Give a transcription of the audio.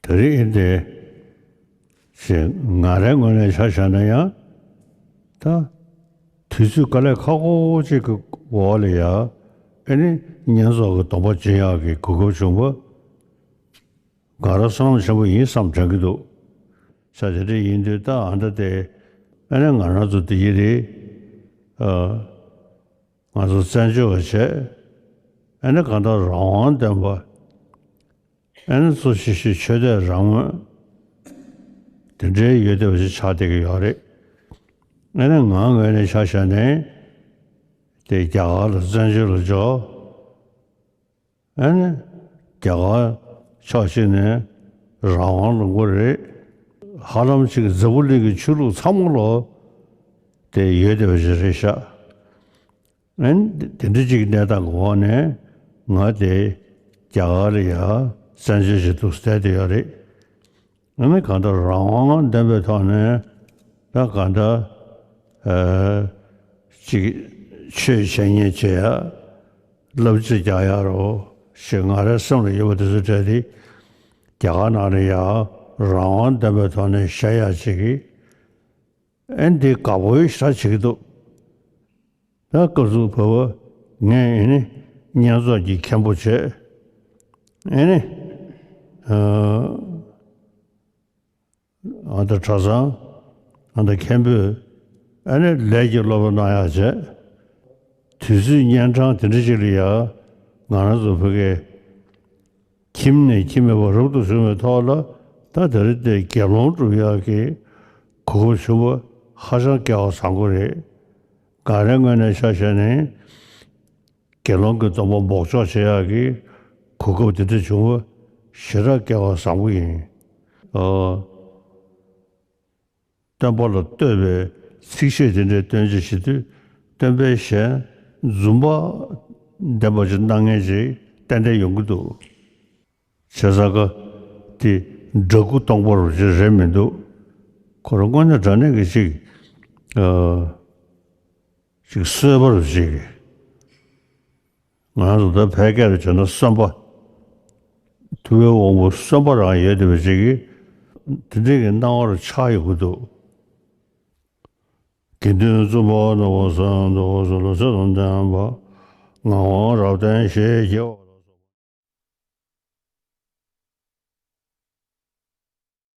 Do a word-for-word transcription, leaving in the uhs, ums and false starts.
དེ་རིང་ཨེ་འདི་ཞེས་ང་རའི་ངོས་ནས་ཆ་བཞག་ན་ཡང་། ད་དུས་ཚོད་དཀའ་ལས་ཁག་པོ་ཅིག་གི་འོག་ལ་ཡ། ཨེ་ནི་བསྙེན་རྫོགས་ཀྱི་སྡོམ་པ་སྦྱིན་ཡག་གི་གོ་སྐབས་བྱུང་བ། ང་རང་བསོད་ནམས་ཆེན་པོ་ཡིན་བསམ་དྲན་གྱི་འདུག་ས་དེ་འདྲ་ཡིན་དུས་ད་ཨ་འདྲ་དེ། ཨེ་ནི་ང་རང་ཚོ་འདི་ཡི་རེད། ཨ། ང་ཚོ་བཙན་བྱོལ་བ་བྱས། ཨེ་ནི་གང་ལྟར་རང་དབང་ལྡན་པ། ཨེ་ནི་གཙོ་ཆེ་ཤོས་ཆོས་དད་རང་མོས། དེ་འདྲའི་ཡོད་བསྡད་པ་ཞིག་ཆགས་བསྡད་ཀྱི་ཡོད་རེད། ཨེ་ནི་ང་ངོས་ནས་ཆ་བཞག་ནས། དེ་རྒྱ་གར་ལ་བཙན་བྱོལ་ལ་འབྱོར། ཨེ་ནི་རྒྱ་གར་ཕྱོགས་གཅིག་ནས་རང་དབང་ལུང་པ་རེད། ཧ་ལམ་ཅིག་འཛམ་བུ་གླིང་གི་ཆོས་ལུགས་ཚང་མ་ལོ་དེ་ཡོད་བསྡད་པ་ཞིག་རེད་ཤག་ཨན། དེ་འདྲ་ཅིག་གནས་སྟངས་ཀྱི་འོག་ནས་ང་དེ་རྒྱ་གར་ལ་ཡ་བཙན་བྱོལ་ཞིག་ཏུ་བསྡད་དེ་ཡོད་རེད། ཨ་ནི་གང་ལྟར་རང་དབང་ལྡན་པའི་ཐོག་ནས་ད་གང་ལྟར་ཨ་ཅིག་ཆོས་བྱེད་ཉན་བྱེད་ཡ། ལབ་ཅིག་རྒྱག་ཡ་རོ་ཞེས་ང་རའི་སེམས་ལ་ཡོད་པ་དེ་ཚོ་གྲས་དེ་རྒྱ་གར་ནང་ལ་ཡ་རང་དབང་ལྡན་པའི་ཐོག་ནས་བཤད་ཡ་ཅིག་གི་ཨན་དེ་དགའ་པོའི་ཞེ་དྲག་བྱེད་ཀྱི་འདུག་ད་སྐབས་སུ་བབ་པ་ངས་ཨེ་ནི་བསྙེན་རྫོགས་ཀྱི་མཁན་པོ་བྱས། ཨེ་ནི་ཨ། ཨ་ད་གྲྭ་ཚང་། ཨ་ད་མཁན་པོས། ཨེ་ནི་ལས་ཀྱི་སློབ་གཉེར་གནང་ཡག་བྱས། དུས་ཚོད་གཉན་འཕྲང་དེ་འདྲ་ཅིག་ལ་ཡ། ང་རང་ཚོ་བོད་སྐད་ཁྱིམ་ནས་ཁྱིམ་མེད་པར་རབ་ཏུ་བྱུང་བའི་ཐོག་ལ་ད་དེ་རིང་དེ་དགེ་སློང་སྒྲུབ་ཡག་གི་གོ་སྐབས་བྱུང་བ་ཧ་ཅང་སྐལ་བ་བཟང་པོ་རེད། ང་རའི་ངོས་ནས་ཆ་བཞག་ནས་དགེ་སློང་གི་སྡོམ་པ་འབོགས་ཆོག་བྱེད་ཡག་གི་གོ་སྐབས་དེ་འདྲ་བྱུང་བ་ཞེ་དྲག་སྐལ་བ་བཟང་པོ་ཡིན། ཨོ། སྟོན་པ་ལ་བསྟོད་པའི་ཚིགས་བཅད་དེ་འདྲའི་སྟོན་ཆ་བྱེད་དུས་སྟོན་པའི་ཞལ་འཛུམ་པ་ལྡན་པ་ཅིག་གནང་མཁན་ཅིག་ཏན་ཏན་ཡོང་གི་འདུག་བྱས་ཙང་ཀ་དེ་འདྲ་སྐུ་སྟོང་པ་རུ་ཅིག་རེད་མི་འདུག་ཁོ་རང་དངོས་གནས་དྲང་གནས་ཀྱི་ཅིག་ཨ་ཅིག་གསོལ་བ་རུ་ཅིག་ང་རང་ཚོ་ད་ཕལ་སྐད་ལ་བྱས་ན་གསོན་པ། ཐུབ་པའི་དབང་པོ་གསོན་པ་རང་ཡོད་བསྡད་པ་ཅིག་གིས་དེ་འདྲའི་གི་སྣང་བ་རུ་ཆགས་ཡོང་གི་འདུག་དགེ་འདུན་བཙུན་པ་ནོར་བུ་བཟང་འདུ་བ་སོགས་ལ་ཚེ་དང་ལྡན་པ། ངག་དབང་རབ་བརྟན་ཞེས་བགྱི་བ།